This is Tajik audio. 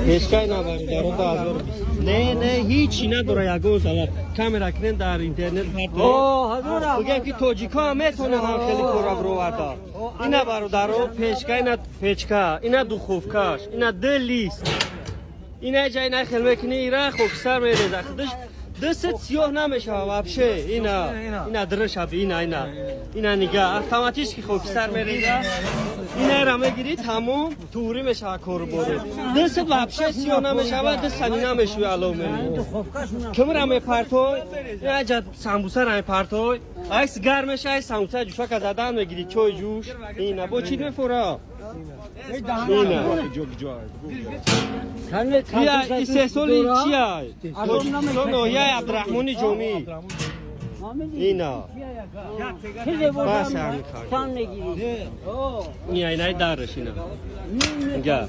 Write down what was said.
Печкаи набародаро 2020. Не, не, ҳичи надора, ягон залал. Камера кунен, дар интернет партоед. Бигем, ки тоҷикҳо ҳам метавонанд ҳам хеле кора бироварда. Ина, бародаро, печка, ина печка, ина духовкаш, ина д лист. Ина ҷа ина хел мекунӣ, ира хокистар мереза. Худаш дастат сиёҳ намешава вообще. Ина, ина дырашаби, ина, ина. Ина нига, автоматически хокистар мереза. Инара мегирӣ, тамом, туғрӣ мешава коруборе. Дастат вообще сиёҳ намешава, дастани намешӯи алов мери. Кимра мепартой, ина самбусара мепартой, айс гарм меша, ай самбуса ҷӯшака задан мегирӣ, чой ҷӯш. Ина бо чӣ мефора? Ина. Ия истеҳсоли чия? Тоҷикистон, ноҳияи Абдураҳмони Ҷомӣ. Ина. Бас ҳамин. Ина, инаи дараш ина. Га.